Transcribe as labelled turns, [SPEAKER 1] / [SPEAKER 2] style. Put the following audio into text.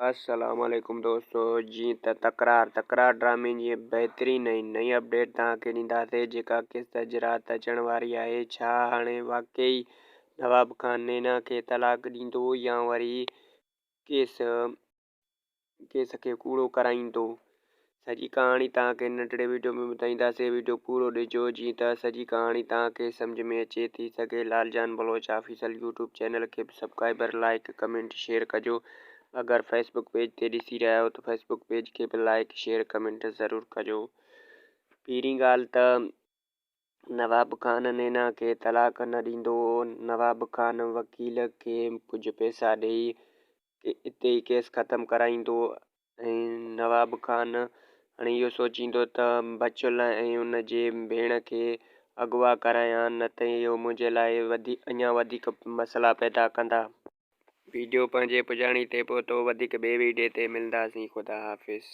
[SPEAKER 1] السلام عليڪم دوستو جيئن ته تڪرار تڪرار ڊرامي جي بهترين ۽ نئين اپڊيٽ توهان کي ڏينداسين جيڪا قسط اڄ رات اچڻ واري آهي ڇا هاڻي واقعي نواب خان نينا کي طلاق ڏيندو يا وري ڪيس ڪيس کي ڪوڙو ڪرائيندو سڄي ڪهاڻي توهان کي ننڍڙي وڊيو ۾ ٻڌائينداسين وڊيو پورو ڏسجو جيئن ته سڄي ڪهاڻي توهان کي سمجهه ۾ اچي ٿي سگهي Lal Jan Baloch official YouTube channel کي به سبڪرائبر لائيڪ ڪمينٽ شيئر ڪجو اگر فيسبڪ پيج تي ڏسي رهيا آهيو ته فيسبڪ پيج کي به لائيڪ شيئر ڪمينٽ ضرور ڪجو پهرين ڳالهه ته نواب خان نينا کي طلاق نه ڏيندو هو. نواب خان وڪيل کي ڪجهه پئسا ڏئي اتي ئي ڪيس ختم ڪرائيندو ۽ نواب خان هاڻي اهو سوچيندو ته بچل ۽ ان جي ڀيڻ کي اغوا ڪرايان نه ته اهو منهنجي لاء اڃا وڌيڪ مسئلا پيدا ڪندا. ويڊيو پنهنجي پڄاڻي تي پهتو وڌيڪ ٻي ويڊي تي ملنداسين خدا حافظ.